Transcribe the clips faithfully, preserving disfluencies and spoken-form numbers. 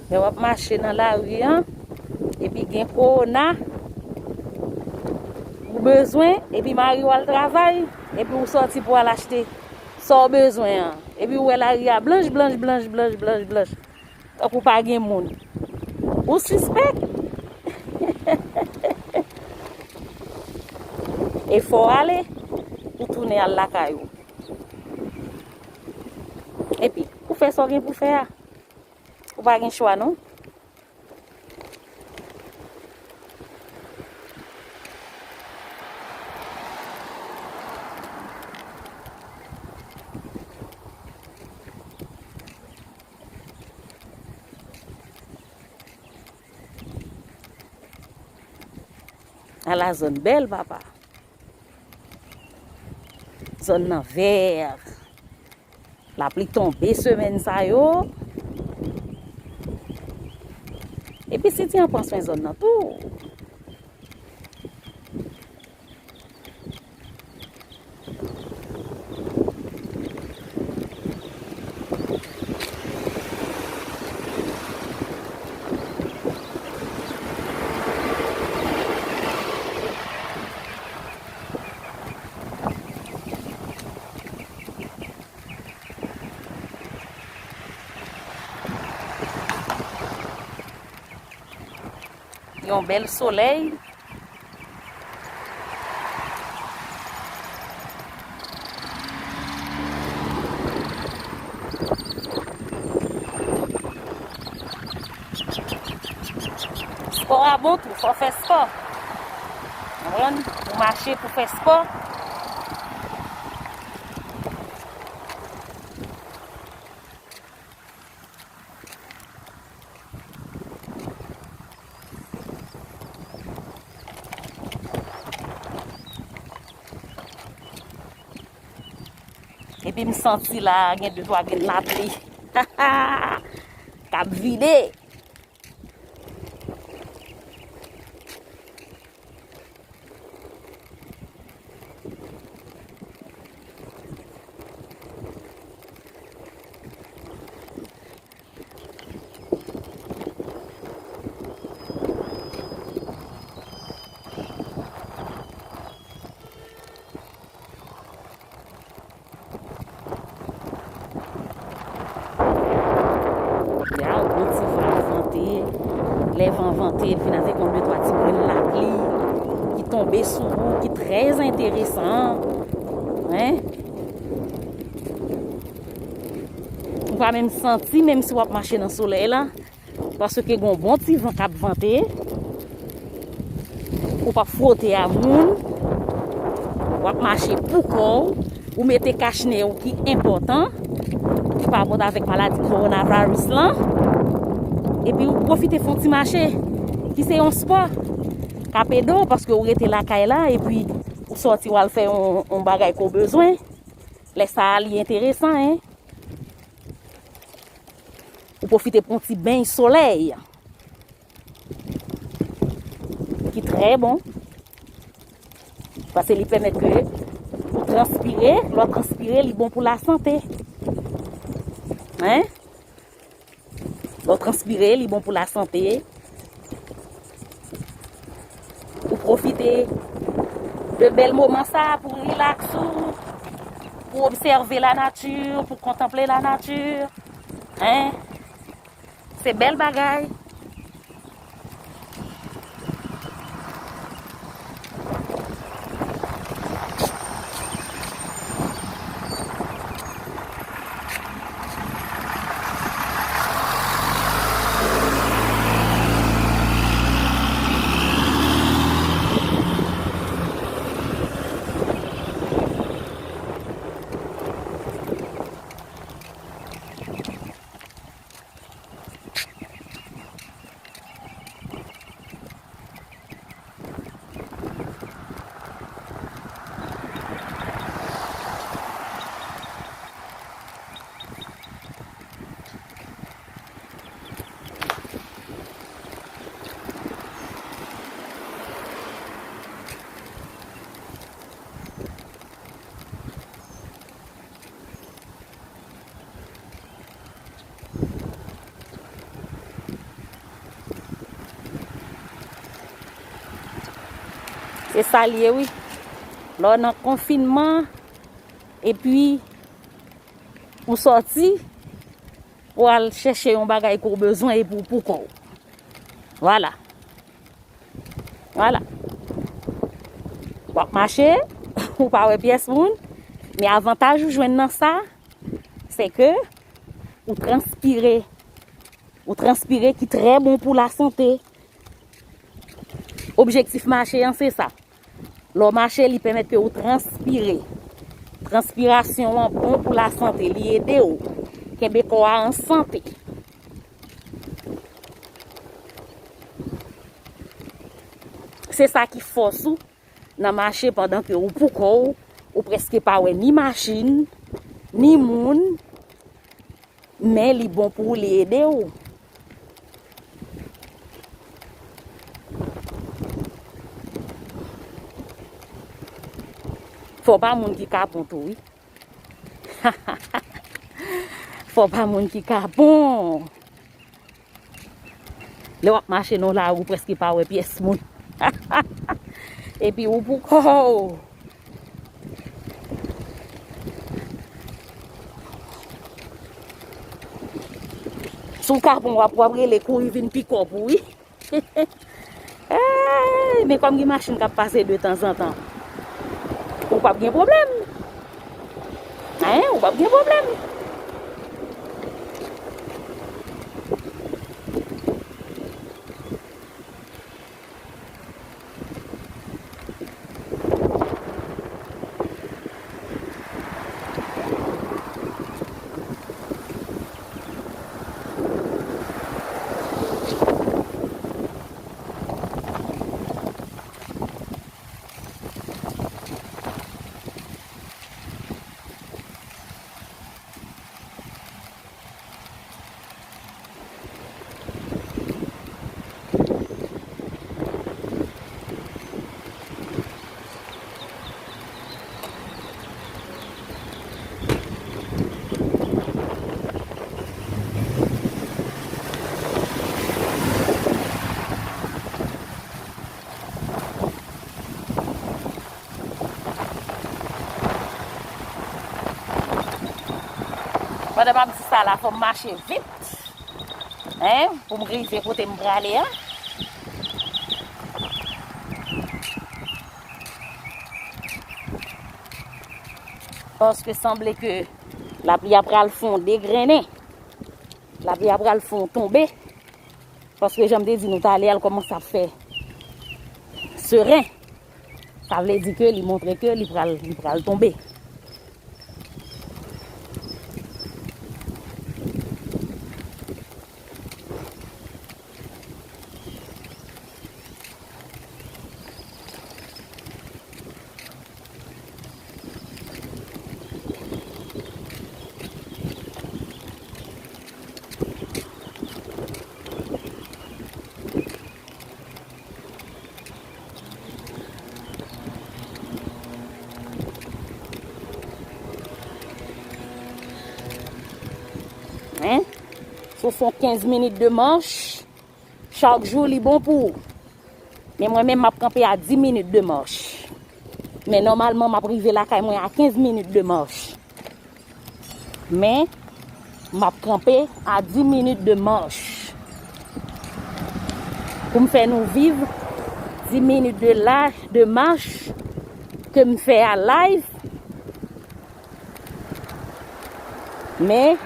Lè w ap mache nan lari an, epi gen kowona, ou bezwen, epi mari w al travay, epi ou sòti pou al achte sa w bezwen an. Epi ou wè lari a blanch, blanch, blanch, blanch, blanch, blanch. Tankou pa gen moun. Ou sispèk. E fò w ale, ou tounen al lakay ou. Epi, ou fè sa w gen pou fè a. Ou pa gen chwa, non. Ala zòn bèl, papa. Zòn nan vè. Lapli tonbe semèn sa yo. Epi City an pran swen zòn nan tou. Yon bèl solèy. Spò a bon tou, fò fè spò. Konprann? Ou mache pou fè spò. Epi m santi la gen de twa grenn lapli k ap vide. Ya, gwo ti van ap vante. Lè van an vante, l vin avèk yon de twa ti grenn lapli ki tonbe sou ou, ki trè enteresan. Hein? Ou pa menm santi, menm si w ap mache nan solèy la, paske gen yon bon ti van k ap vante, ou p ap fwote a moun, w ap mache pou kò w, ou mete kachne w ki enpòtan, ki pa pòt avèk maladi kowonaviris lan, epi ou pwofite fè yon ti mache, ki se yon spò k ap ede w, paske ou rete lakay la, epi ou sòti w al fè yon, yon bagay ke w bezwen. Lè sa a, li enteresan, en. Ou pwofite pran yon ti beny solèy ki trè bon. Paske li pèmèt ke ou transpire, lè w transpire, li bon pou lasante. Hein? Lè w transpire, li bon pou lasante. Ou pwofite de bèl moman sa a pou rilaks ou, pou obsève lanati, pou kontanple lanati. Hein? Se bèl bagay. E sa l ye, wi. Lè w nan konfinman, epi ou sòti, ou al chèche yon bagay ke w bezwen epi w pou kò w. Vwala. Vwala. W ap mache, ou pa wè pyès moun, men avantaj ou jwenn nan sa, se ke ou transpire. Ou transpire ki trè bon pou lasante. Objektif mache an se sa. Lè w mache, li pèmèt ke ou transpire. Transpirasyon an bon pou lasante, li ede w kenbe kò a an sante. Se sa ki fòs ou nan mache pandan ke ou pou kò w, ou prèske pa wè ni machin, ni moun, men li bon pou ou, li ede w. Fò pa moun ki kapon tou, wi. Fò pa moun ki kapon. Lè w ap mache nan lari, ou prèske pa wè pyès moun. Epi ou pou kò w. Si w kapon, w ap, w ap rele kouri vin pikòp ou, wi. Ey, men kòm gen machin k ap pase detanzantan, ou p ap gen pwoblèm. Hein, ou p ap gen pwoblèm. Pandan m ap di sa la, fò m mache vit, hein, pou m rive kote m prale a. Paske sanble ke lapli a pral fè yon degrennen. Lapli a pral fè yon tonbe. Paske jan m te di nou talè a, l kòmanse ap fè seren. Sa vle di ke li montre ke li pral, li pral tonbe. Hein? Sou fon kenz minit de mach, chak jou li bon pou ou. Men mwen menm, m ap kanpe a dis minit de mach. Men nòmalman, m ap rive lakay mwen a kenz minit de mach. Men, m ap kanpe a dis minit de mach. Pou m fè nou viv dis minit de la, de mach ke m fè a live. Men,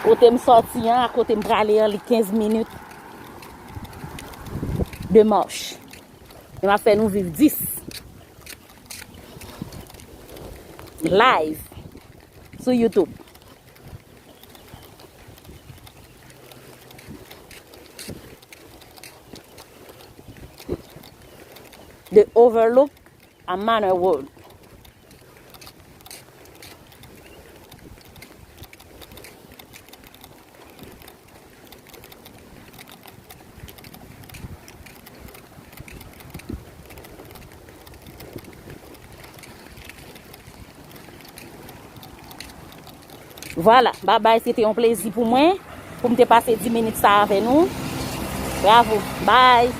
kote m sòti an, a kote m prale an, li kenz minit de mach. E m ap fè nou viv dis. Live sou YouTube. The Overlook a Manor Road. Vwala, babay, se te yon plezi pou mwen, pou m te pase dis minit sa avè nou. Bravo, bay.